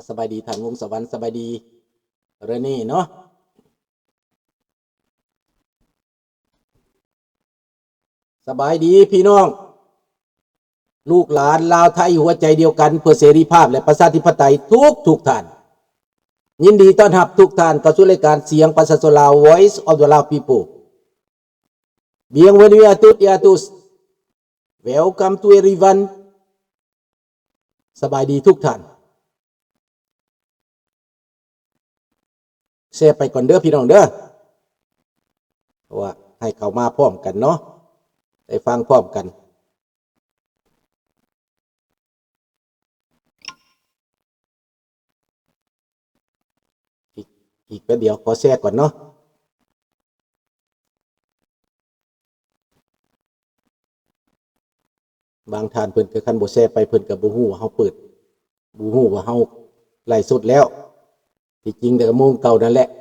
ສະບາຍດີທ່ານວົງສະຫວັນ ສະບາຍດີເຣເນ່ເນາະ. ສະບາຍດີພີ່ນ້ອງ ລູກຫຼານລາວໄທຫົວໃຈດຽວກັນເພື່ອເສລີພາບ ແລະ ປະຊາທິປະໄຕທຸກໆທ່ານ. ຍິນດີຕ້ອນຮັບທຸກທ່ານເຂົ້າສູ່ລາຍການສຽງປະຊາຊົນລາວ Voice of the Lao People. Bienvenue à toutes et à tous. Welcome to everyone. ສະບາຍດີທຸກທ່ານ. ແຊໄປກ່ອນເດີພີ່ນ້ອງເດີ ເພາະວ່າໃຫ້ເຂົ້າມາພ້ອມກັນເນາະ ໄດ້ຟັງພ້ອມກັນ. ອີກ ອີກແປັບດຽວ ຂໍແຊກ່ອນເນາະ. ບາງທ່ານເພິ່ນກໍ ຄັນບໍ່ແຊໄປ ເພິ່ນກໍບໍ່ຮູ້ວ່າເຮົາເປີດ ບໍ່ຮູ້ວ່າເຮົາໄລຟ໌ສົດແລ້ວ. ທີ່ຈິງກໍໂມງເກົ່ານັ້ນແຫຼະ. ເ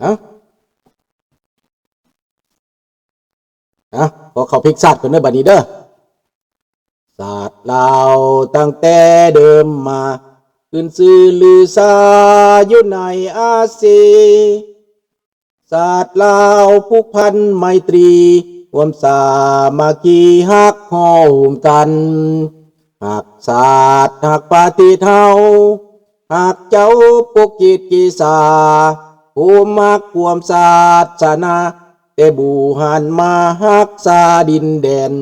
ອົ້າ ເອົ້າ ຂໍເຂົ້າເພງຊາດກ່ອນເດີບາດນີ້ເດີ. ຊາດລາວຕັ້ງແຕ່ເດີມມາ ຂຶ້ນຊື່ລືຊາຢູ່ໃນອາຊີ. ຊາດລາວຜູກພັນໄມຕີ ຮ່ວມສາມັກຄີຮັກຮ່ວມກັນ ຮັກຊາດຮັກປະເທດເຮົາ ຮັກເຈົ້າປົກເກດເກສາ ໂຮມຮັກຮ່ວມສາສະໜາ ແຕ່ບູຮານມາຮັກສາດິນແດນ.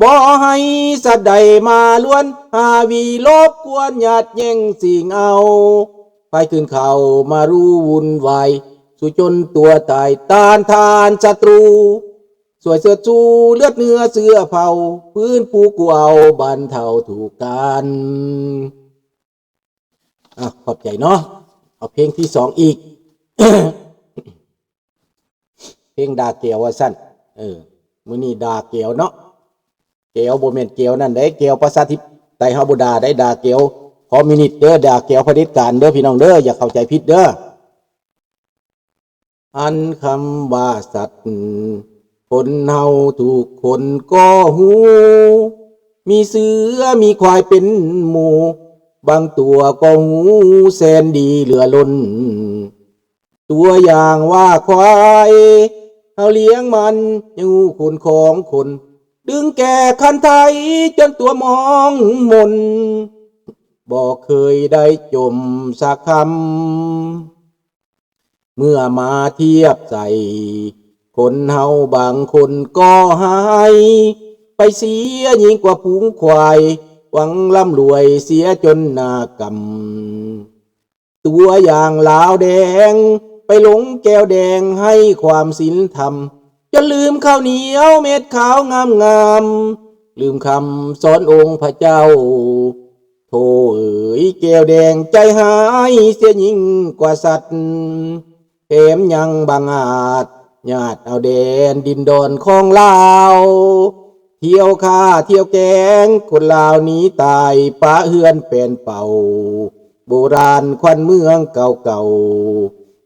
ບໍ່ໃຫ້ສັດໃດມາລວນ ຫາວີລົບກວນ ຍາດແຍ່ງຊິງເອົາ ໄຟຂຶ້ນເຂົ້າມາລຸວຸ່ນວາຍ ສູ້ຈົນຕົວຕາຍ ຕ້ານທານສັດຕູ ຊ່ວຍເຊີດຊູເລືອດເນື້ອເຊື້ອເຜົ່າ ຟື້ນຟູກູ້ເອົາບັນເທົາທຸກການ. ອ່ະ ຂອບໃຈເນາະ. ເອົາເພງທີສອງອີກ ເພງດ່າແກວວ່າຊັ້ນ. ເອີ ມື້ນີ້ດ່າແກວເນາະ ແກວບໍ່ແມ່ນແກວນັ້ນເດ້ ແກວປະຊາທິປະໄຕເຮົາບໍ່ດ່າໄດ້ ດ່າແກວຄອມມິວນິດເດີ ດ່າແກວຜະເດັດການເດີ ພີ່ນ້ອງເດີ ຢ່າເຂົ້າໃຈຜິດເດີ. ອັນຄຳວ່າສັດ ຄົນເຮົາທຸກຄົນກໍຮູ້ ມີເຊື້ອມີຄວາຍເປັນໝູ່ ບາງຕົວກໍຮູ້ແສນດີເຫຼືອລົ້ນ. ຕົວຢ່າງວ່າຄວາຍ ເຮົາລ້ຽງມັນຍັງຮູ້ຄຸນຂອງຄົນ ດຶງແກ່ຄັນໄທຈົນຕົວມອງມົນ ບໍ່ເຄີຍໄດ້ຈົ່ມສັກຄຳ. ເມື່ອມາທຽບໃສ່ ຄົນເຮົາບາງຄົນກໍຮ້າຍ ໄປເສຍຍິ່ງກວ່າຝູງຄວາຍ ຫວັງລ່ຳລວຍເສຍຈົນໜ້າກຳ. ຕົວຢ່າງລາວແດງ ໄປຫຼົງແກ້ວແດງໃຫ້ຄວາມສິນທຳ ຈົນລືມເຂົ້າໜຽວເມັດຂາວງາມໆ ລືມຄຳສອນອົງພະເຈົ້າ. ໂທ້ເອີຍ ແກ້ວແດງໃຈຮ້າຍ ເສຍຍິ່ງກວ່າສັດ ແຖມຍັງບັງອາດ ຍາດເອົາແດນດິນດອນຂອງລາວ ທ່ຽວຂ້າທ່ຽວແກງ ຄົນລາວໜີຕາຍ ປະເຮືອນແປນເປົ່າ ໂບລານຂວັນເມືອງເກົ່າ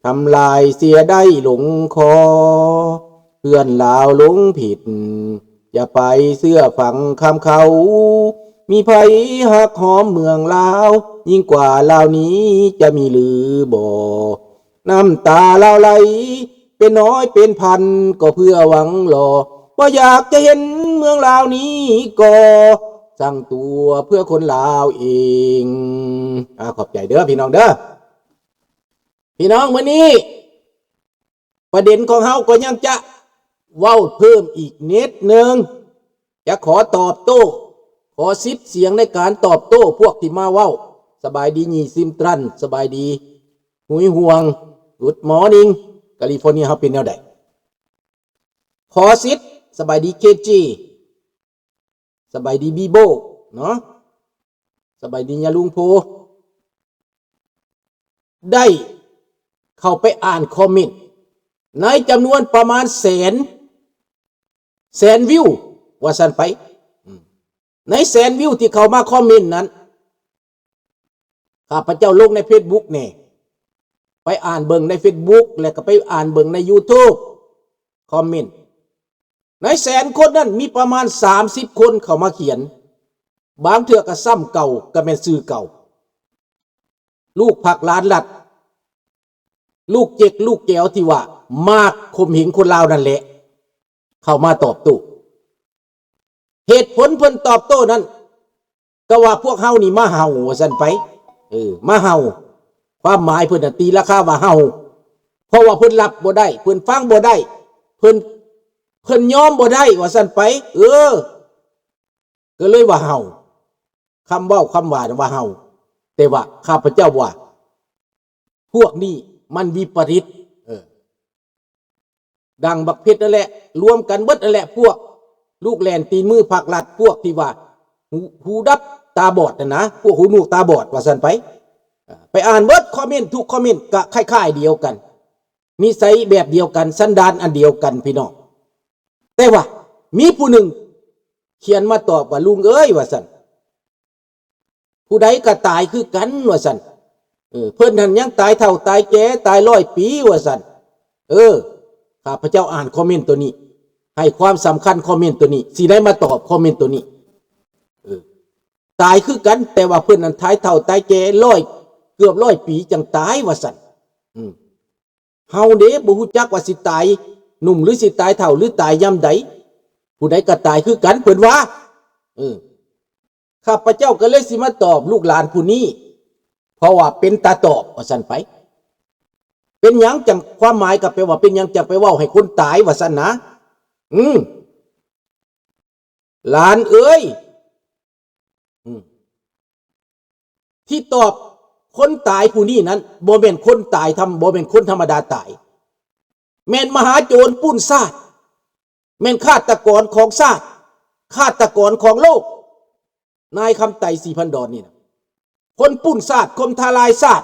ໆ ທຳລາຍເສຍໄດ້ຫຼົງຄໍ. ເພື່ອນລາວຫຼົງຜິດ ຢ່າໄປເຊື່ອຟັງຄຳເຂົາ ມີໃຜຮັກຫອມເມືອງລາວ ຍິ່ງກວ່າລາວນີ້ຈະມີຫຼືບໍ່? ນ້ຳຕາລາວໄຫຼເປັນຮ້ອຍເປັນພັນ ກໍເພື່ອຫວັງລໍ ບໍ່ຢາກຈະເຫັນເມືອງລາວນີ້ກໍ ສ້າງຕົວເພື່ອຄົນລາວເອງ. ອາ ຂອບໃຈເດີພີ່ນ້ອງເດີ. ພີ່ນ້ອງ ມື້ນີ້ ປະເດັນຂອງເຮົາກໍຍັງຈະເວົ້າເພີ່ມອີກນິດໜຶ່ງ ຈະຂໍຕອບໂຕ້ ຂໍສິດສຽງໃນການຕອບໂຕ້ພວກທີ່ມາເວົ້າ. ສະບາຍດີ ຍີ່ຊິມຕຣັນ, ສະບາຍດີ ຫຸຍຫ່ວງ, Good morning ກາລີຟໍເນຍ ເຮົາເປັນແນວໃດ? ຂໍສິດ ສະບາຍດີ ເຄຈີ ສະບາຍດີ ບີໂບ ເນາະ ສະບາຍດີຍາລຸງໂພ ໄດ້ເຂົ້າໄປອ່ານຄອມເມັນໃນຈຳນວນປະມານແສນ ແສນວິວ ວ່າຊັ້ນໄປ. ອືມ ໃນແສນວິວທີ່ເຂົ້າມາຄອມເມັນນັ້ນ ຂ້າພະເຈົ້າລົງໃນເຟສບຸກແດ່ ໄປອ່ານເບິ່ງໃນເຟສບຸກ ແລ້ວກໍໄປອ່ານເບິ່ງໃນຢູທູບ ຄອມເມັນ. ໃນແສນຄົນນັ້ນ ມີປະມານສາມສິບຄົນເຂົ້າມາຂຽນ, ບາງເທື່ອກໍຊ້ຳເກົ່າ ກໍແມ່ນຊື່ເກົ່າ. ລູກພັກຫຼານລັດ ລູກເຈັກລູກແກວທີ່ວ່າມາຂົ່ມເຫັງຄົນລາວນັ້ນແຫຼະ ເຂົ້າມາຕອບໂຕ້. ເຫດຜົນເພິ່ນຕອບໂຕ້ນັ້ນ ກໍວ່າພວກເຮົານີ້ມາເຫົ່າວ່າຊັ້ນໄປ. ເອີ ມາເຫົ່າ. ຄວາມໝາຍເພິ່ນນະຕີລາຄາວ່າເຫົ່າ ເພາະວ່າເພິ່ນຮັບບໍ່ໄດ້ ເພິ່ນຟັງບໍ່ໄດ້ ເພິ່ນ ເພິ່ນຍອມບໍ່ໄດ້ວ່າຊັ້ນໄປ. ເອີ ກໍເລີຍວ່າເຫົ່າ. ຄຳເວົ້າຄຳວ່າວ່າເຫົ່າ ແຕ່ວ່າຂ້າພະເຈົ້າວ່າ ພວກນີ້ມັນວິປະລິດ. ເອີ ດັ່ງບັກເພັດນັ້ນແຫຼະ ລວມກັນເບິດນັ້ນແຫຼະ ພວກລູກແຫຼນຕີນມືພັກລັດ ພວກທີ່ວ່າຫູ ຫູດັບຕາບອດນັ້ນນະ ພວກຫູໜວກຕາບອດວ່າຊັ້ນໄປ. ໄປອ່ານເບິດຄອມເມັນ ທຸກຄອມເມັນກະຄ້າຍໆດຽວກັນ ນິໄສແບບດຽວກັນ ສັນດານອັນດຽວກັນ ພີ່ນ້ອງ. ແຕ່ວ່າມີຜູ້ໜຶ່ງຂຽນມາຕອບວ່າ ລຸງເອີຍ ວ່າຊັ້ນ ຜູ້ໃດກໍຕາຍຄືກັນ ວ່າຊັ້ນ. ເອີ ເພິ່ນຫັ້ນຍັງຕາຍເຖົ້າຕາຍແກ່ ຕາຍຮ້ອຍປີ ວ່າຊັ້ນ. ເອີ ຂ້າພະເຈົ້າອ່ານຄອມເມັນໂຕນີ້ ໃຫ້ຄວາມສຳຄັນຄອມເມັນໂຕນີ້ ຊິໄດ້ມາຕອບຄອມເມັນໂຕນີ້. ເອີ ຕາຍຄືກັນ ແຕ່ວ່າເພິ່ນນັ້ນຕາຍເຖົ້າຕາຍແກ່ ຮ້ອຍ ເກືອບຮ້ອຍປີຈັ່ງຕາຍ ວ່າຊັ້ນ. ອືມ ເຮົາເດ້ບໍ່ຮູ້ຈັກວ່າຊິຕາຍໜຸ່ມ ຫຼື ຊິຕາຍເຖົ້າ ຫຼື ຕາຍຍາມໃດ ຜູ້ໃດກໍຕາຍຄືກັນ ເພິ່ນວ່າ. ເອີ ຂ້າພະເຈົ້າກໍເລີຍຊິມາຕອບລູກຫຼານຜູ້ນີ້ ເພາະວ່າເປັນຕາຕອບວ່າຊັ້ນໄປ. ເປັນຫຍັງຈັ່ງ ຄວາມໝາຍກໍແປວ່າ ເປັນຫຍັງຈັ່ງໄປເວົ້າໃຫ້ຄົນຕາຍວ່າຊັ້ນນະ. ອືມ ຫຼານເອີຍ ອືມ ທີ່ຕອບຄົນຕາຍຜູ້ນີ້ນັ້ນ ບໍ່ແມ່ນຄົນຕາຍທຳ ບໍ່ແມ່ນຄົນທຳມະດາຕາຍ ແມ່ນມະຫາໂຈນປຸ້ນຊາດ ແມ່ນຄາດຕະກອນຂອງຊາດ ຄາດຕະກອນຂອງໂລກ ນາຍຄຳໄຕ ສີພັນດອນນີ້ນະ ຄົນປຸ້ນຊາດ ຄົນທະລາຍຊາດ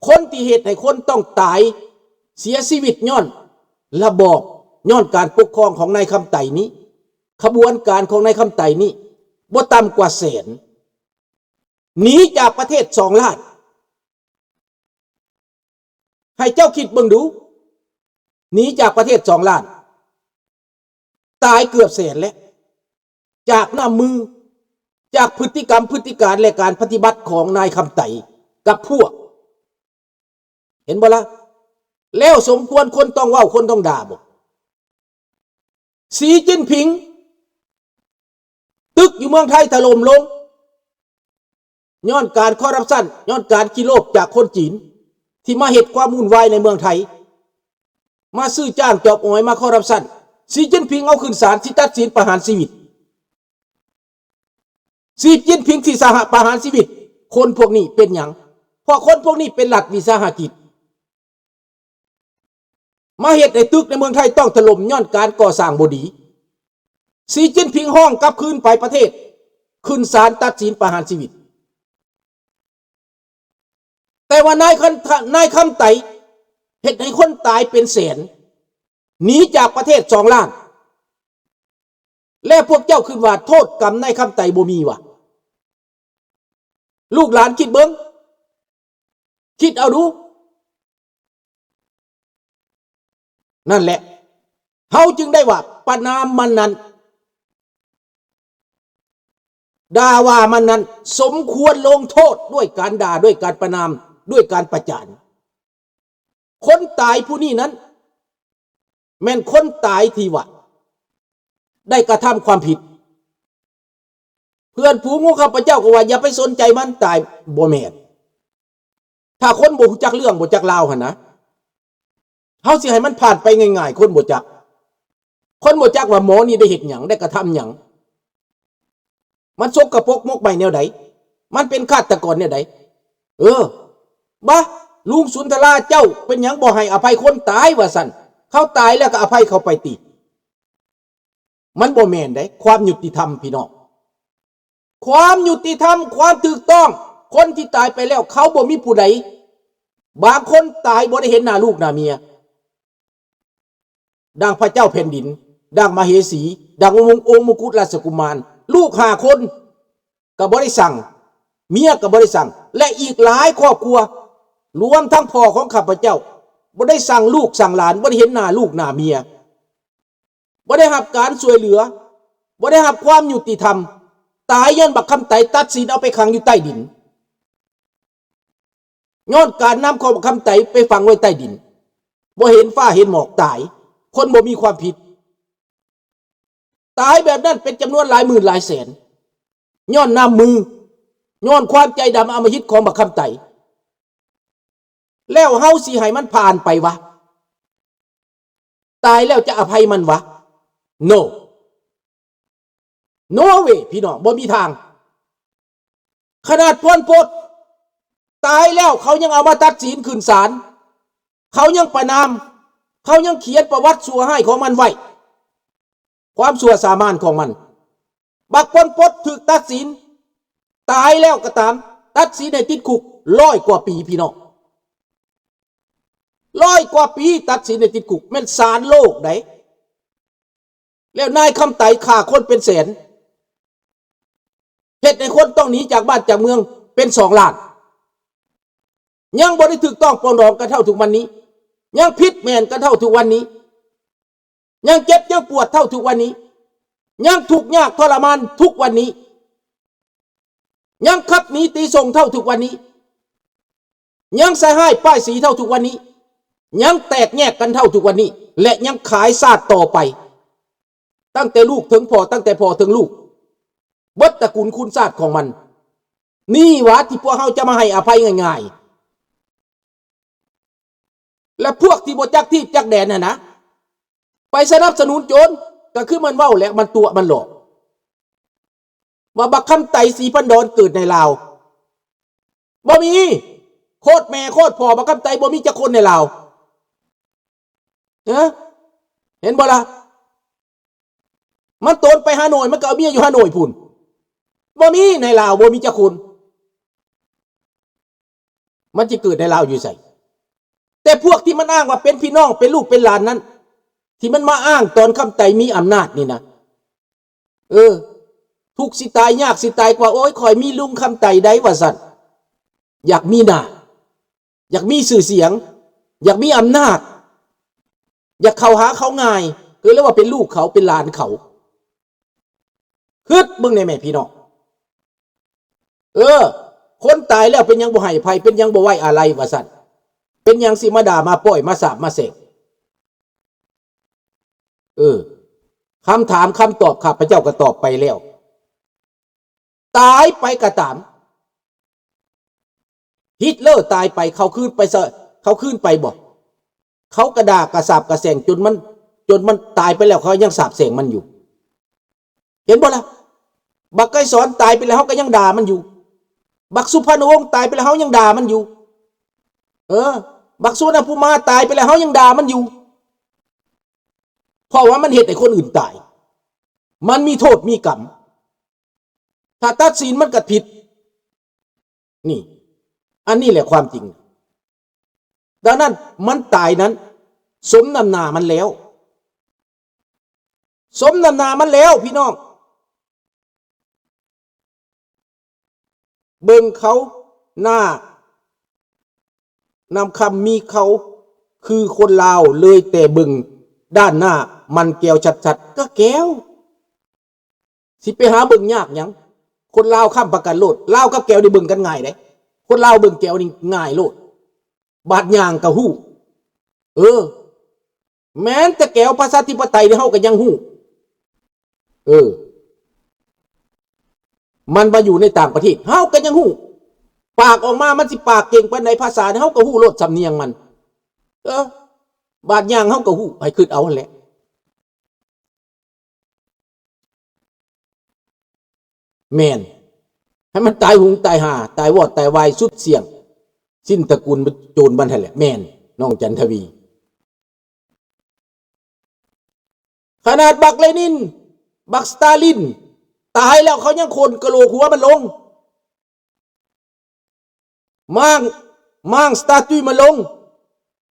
ຄົນທີ່ເຮັດໃຫ້ຄົນຕ້ອງຕາຍ ເສຍຊີວິດຍ້ອນລະບອບ ຍ້ອນການປົກຄອງຂອງນາຍຄຳໄຕນີ້ ຂະບວນການຂອງນາຍຄຳໄຕນີ້ ບໍ່ຕ່ຳກວ່າແສນ ໜີຈາກປະເທດສອງລ້ານ. ໃຫ້ເຈົ້າຄິດເບິ່ງດູ ໜີຈາກປະເທດສອງລ້ານ ຕາຍເກືອບແສນແລ້ວ ຈາກນ້ຳມື ຈາກພຶດຕິກຳ ພຶດຕິການ ແລະ ການປະຕິບັດຂອງນາຍຄຳໄຕກັບພວກ ເຫັນບໍ່ລະ? ແລ້ວສົມຄວນຄົນຕ້ອງເວົ້າ ຄົນຕ້ອງດ່າບໍ່? ສີຈິ້ນຜິງ ຕຶກຢູ່ເມືອງໄທຖະຫຼົ່ມລົງ ຍ້ອນການຄໍຣັບຊັນ ຍ້ອນການຂີ້ໂລບຈາກຄົນຈີນ ທີ່ມາເຮັດຄວາມວຸ່ນວາຍໃນເມືອງໄທ ມາຊື້ຈ້າງຈອບອອຍ ມາຄໍຣັບຊັນ. ສີຈິ້ນຜິງເອົາຂຶ້ນສານ ຊິຕັດສິນປະຫານຊີວິດ. ສີຈິ້ນຜິງຊິສະຫະປະຫານຊີວິດ ຄົນພວກນີ້ເປັນຫຍັງ? ເພາະຄົນພວກນີ້ເປັນລັດວິສາຫະກິດ ມາເຮັດໃຫ້ຕຶກໃນເມືອງໄທຕ້ອງຖະຫຼົ່ມ ຍ້ອນການກໍ່ສ້າງບໍ່ດີ. ສີຈິ້ນຜິງຮ້ອງກັບຄືນໄປປະເທດ ຂຶ້ນສານຕັດສິນປະຫານຊີວິດ. ແຕ່ວ່ານາຍຄັນ ນາຍຄຳໄຕ ເຮັດໃຫ້ຄົນຕາຍເປັນແສນ ໜີຈາກປະເທດສອງລ້ານ ແລະ ພວກເຈົ້າຄິດວ່າໂທດກຳນາຍຄຳໄຕບໍ່ມີຫວາ? ລູກຫຼານຄິດເບິ່ງ ຄິດເອົາດູ. ນັ້ນແຫຼະ ເຮົາຈຶ່ງໄດ້ວ່າປະນາມມັນນັ້ນ ດ່າວ່າມັນນັ້ນ ສົມຄວນລົງໂທດດ້ວຍການດ່າ ດ້ວຍການປະນາມ ດ້ວຍການປະຈານ. ຄົນຕາຍຜູ້ນີ້ນັ້ນ ແມ່ນຄົນຕາຍທີ່ວ່າໄດ້ກະທຳຄວາມຜິດ. ເພື່ອນຝູງຂອງຂ້າພະເຈົ້າກໍວ່າ ຢ່າໄປສົນໃຈມັນຕາຍ. ບໍ່ແມ່ນ. ຖ້າຄົນບໍ່ຮູ້ຈັກເລື່ອງ ບໍ່ຈັກລາວຫັ້ນນະ ເຮົາຊິໃຫ້ມັນຜ່ານໄປງ່າຍໆ ຄົນບໍ່ຈັກ ຄົນບໍ່ຈັກວ່າໝໍນີ້ໄດ້ເຮັດຫຍັງ ໄດ້ກະທຳຫຍັງ ມັນສົກກະປົກໝົກໄໝ້ແນວໃດ ມັນເປັນຄາດຕະກອນແນວໃດ. ເອີ ບາ ລຸງສຸນທະລາ ເຈົ້າເປັນຫຍັງບໍ່ໃຫ້ອະໄພຄົນຕາຍວ່າຊັ້ນ ເຂົາຕາຍແລ້ວກໍອະໄພເຂົາໄປຕິ. ມັນບໍ່ແມ່ນເດ້ ຄວາມຍຸຕິທຳ ພີ່ນ້ອງ ຄວາມຍຸຕິທຳ ຄວາມຖືກຕ້ອງ. ຄົນທີ່ຕາຍໄປແລ້ວ ເຂົາບໍ່ມີຜູ້ໃດ ບາງຄົນຕາຍບໍ່ໄດ້ເຫັນໜ້າລູກໜ້າເມຍ ດັ່ງພະເຈົ້າແຜ່ນດິນ ດັ່ງມະເຫສີ ດັ່ງອົງ ອົງມົງກຸດລາຊະກຸມານ ລູກຫ້າຄົນ ກໍບໍ່ໄດ້ສັ່ງ ເມຍກໍບໍ່ໄດ້ສັ່ງ ແລະ ອີກຫຼາຍຄອບຄົວ ລວມທັງພໍ່ຂອງຂ້າພະເຈົ້າ ບໍ່ໄດ້ສັງລູກສັງຫຼານ, ບໍ່ໄດ້ເຫັນໜ້າລູກໜ້າເມຍ, ບໍ່ໄດ້ຮັບການຊ່ວຍເຫຼືອ, ບໍ່ໄດ້ຮັບຄວາມຍຸຕິທຳ, ຕາຍຍ້ອນບັກຄຳໄຕຕັດສິນເອົາໄປຂັງຢູ່ໃຕ້ດິນ. ຍ້ອນການນຳຂອງບັກຄຳໄຕໄປຝັງໄວ້ໃຕ້ດິນ, ບໍ່ເຫັນຟ້າເຫັນໝອກ, ຕາຍ, ຄົນບໍ່ມີຄວາມຜິດ. ຕາຍແບບນັ້ນເປັນຈຳນວນຫຼາຍໝື່ນຫຼາຍແສນ, ຍ້ອນນ້ຳມື, ຍ້ອນຄວາມໃຈດຳອຳມະຫິດຂອງບັກຄຳໄຕ. ແລ້ວເຮົາຊິໃຫ້ມັນຜ່ານໄປວະ? ຕາຍແລ້ວຈະອະໄພມັນວະ? No. No way ພີ່ນ້ອງ, ບໍ່ມີທາງ. ຂະໜາດພົນພົດຕາຍແລ້ວ ເຂົາຍັງເອົາມາຕັດສິນຂຶ້ນສານ, ເຂົາຍັງປະນາມ, ເຂົາຍັງຂຽນປະຫວັດຊົ່ວຮ້າຍຂອງມັນໄວ້, ຄວາມຊົ່ວສາມານຂອງມັນ. ບັກພົນພົດຖືກຕັດສິນ, ຕາຍແລ້ວກໍຕາມ, ຕັດສິນໃຫ້ຕິດຄຸກຮ້ອຍກວ່າປີ ພີ່ນ້ອງ, ຮ້ອຍກວ່າປີຕັດສິນໃຫ້ຕິດຄຸກ, ແມ່ນສານໂລກໃດ໋. ແລ້ວນາຍຄຳໄຕຂ້າຄົນເປັນແສນ, ເຮັດໃຫ້ຄົນຕ້ອງໜີຈາກບ້ານຈາກເມືອງເປັນສອງລ້ານ, ຍັງບໍ່ໄດ້ຖືກຕ້ອງປອງດອງກັນເທົ່າທຸກວັນນີ້, ຍັງຜິດແມ່ນກັນເທົ່າທຸກວັນນີ້, ຍັງເຈັບຍັງປວດເທົ່າທຸກວັນນີ້, ຍັງທຸກຍາກທໍລະມານທຸກວັນນີ້, ຍັງຂັບໜີຕີສົງເທົ່າທຸກວັນນີ້, ຍັງໃສ່ຮ້າຍປ້າຍສີເທົ່າທຸກວັນນີ້, ຍັງແຕກແຍກກັນເທົ່າທຸກວັນນີ້ ແລະ ຍັງຂາຍຊາດຕໍ່ໄປ, ຕັ້ງແຕ່ລູກເຖິງພໍ່, ຕັ້ງແຕ່ພໍ່ເຖິງລູກ, ເບິດຕະກຸນຄູນຊາດຂອງມັນ. ນີ້ຫວາທີ່ພວກເຮົາຈະມາໃຫ້ອະໄພງ່າຍໆ. ແລະ ພວກທີ່ບໍ່ຈັກທີ່ຈັກແດນຫັ້ນນະ ໄປສະໜັບສະໜູນໂຈນ, ກໍຄືມັນເວົ້າແຫຼະ, ມັນຕົວະ ມັນຫຼອກ ວ່າບັກຄຳໄຕ ສີພັນດອນ ເກີດໃນລາວ. ບໍ່ມີ. ໂຄດແມ່ໂຄດພໍ່ບັກຄຳໄຕ ບໍ່ມີຈັກຄົນໃນລາວ. ເອີ ເຫັນບໍ່ລະ? ມັນໂຕນໄປຮ່າໂນ້ຍ, ມັນກໍເອົາເມຍຢູ່ຮ່າໂນ້ຍພຸ້ນ. ບໍ່ມີໃນລາວ, ບໍ່ມີຈັກຄົນ. ມັນຊິເກີດໃນລາວຢູ່ໃສ? ແຕ່ພວກທີ່ມັນອ້າງວ່າເປັນພີ່ນ້ອງ ເປັນລູກເປັນຫຼານນັ້ນ, ທີ່ມັນມາອ້າງຕອນຄຳໄຕມີອຳນາດນີ້ນະ, ເອີ ທຸກຊິຕາຍຍາກຊິຕາຍກວ່າ, ໂອ້ຍ ຂ້ອຍມີລຸງຄຳໄຕໃດ໋ ວ່າຊັ້ນ. ຢາກມີໜ້າ, ຢາກມີຊື່ສຽງ, ຢາກມີອຳນາດ, ຢາກເຂົ້າຫາເຂົາງ່າຍ, ກໍເລີຍວ່າເປັນລູກເຂົາ ເປັນຫຼານເຂົາ. ຄິດເບິ່ງແດ່ແມ່ພີ່ນ້ອງ. ເອີ ຄົນຕາຍແລ້ວເປັນຫຍັງບໍ່ໃຫ້ອະໄພ? ເປັນຫຍັງບໍ່ໄວ້ອາໄລວ່າຊັ້ນ? ເປັນຫຍັງຊິມາດ່າມາປ້ອຍມາສາບມາແຊ່ງ? ເອີ ຄຳຖາມຄຳຕອບຂ້າພະເຈົ້າກໍຕອບໄປແລ້ວ. ຕາຍໄປກໍຕາມ, ຮິດເລີຕາຍໄປ ເຂົາຄືນໄປຊະ, ເຂົາຄືນໄປບໍ່? ເຂົາກະດ່າກະສາບກະແຊ່ງຈົນມັນ, ຈົນມັນຕາຍໄປແລ້ວ ເຂົາຍັງສາບແຊ່ງມັນຢູ່. ເຫັນບໍ່ລະ? ບັກໄກສອນຕາຍໄປແລ້ວ ເຮົາກໍຍັງດ່າມັນຢູ່. ບັກສຸພານຸວົງຕາຍໄປແລ້ວ ເຮົາຍັງດ່າມັນຢູ່. ເອີ ບັກສຸວັນນະພູມາຕາຍໄປແລ້ວ ເຮົາຍັງດ່າມັນຢູ່. ເພາະວ່າມັນເຮັດໃຫ້ຄົນອື່ນຕາຍ, ມັນມີໂທດມີກຳ. ຖ້າຕັດສິນມັນກໍຜິດ. ນີ້ ອັນນີ້ແຫຼະຄວາມຈິງ. ດັ່ງນັ້ນ ມັນຕາຍນັ້ນ ສົມນ້ຳໜ້າມັນແລ້ວ, ສົມນ້ຳໜ້າມັນແລ້ວ ພີ່ນ້ອງ. ເບິ່ງເຂົາ ໜ້ານຳຄຳມີເຂົາ ຄືຄົນລາວເລີຍ, ແຕ່ເບິ່ງດ້ານໜ້າມັນແກວຊັດໆ ກໍແກວ. ຊິໄປຫາເບິ່ງຍາກຫຍັງ? ຄົນລາວຄ້ຳປະກັນໂລດ. ລາວກັບແກວນີ້ເບິ່ງກັນງ່າຍເດ້. ຄົນລາວເບິ່ງແກວນີ້ງ່າຍໂລດ. ບາດຍ່າງກໍຮູ້. ເອີ ແມ່ນແຕ່ແກວປະຊາທິປະໄຕນີ້ເຮົາກໍຍັງຮູ້. ເອີ ມັນມາຢູ່ໃນຕ່າງປະເທດ ເຮົາກໍຍັງຮູ້. ປາກອອກມາມັນຊິປາກເກັ່ງປານໃດ, ພາສານີ້ເຮົາກໍຮູ້ໂລດ ສຳນຽງມັນ. ເອີ ບາດຍ່າງເຮົາກໍຮູ້. ໃຫ້ຄິດເອົາຫັ້ນແຫຼະ. ແມ່ນ. ໃຫ້ມັນຕາຍຫຸງຕາຍຫາ, ຕາຍວອດຕາຍວາຍ, ສຸດສ່ຽງ, ສິ້ນຕະກຸນໂຈນມັນຫັ້ນແຫຼະ. ແມ່ນ, ນ້ອງຈັນທະວີ. ຂະໜາດບັກເລນິນ, ບັກສະຕາລິນ ຕາຍແລ້ວ ເຂົາຍັງໂຄ່ນກະໂຫຼກຫົວມັນລົງ. ມ້າງ, ມ້າງສະຕາຕູມັນລົງ,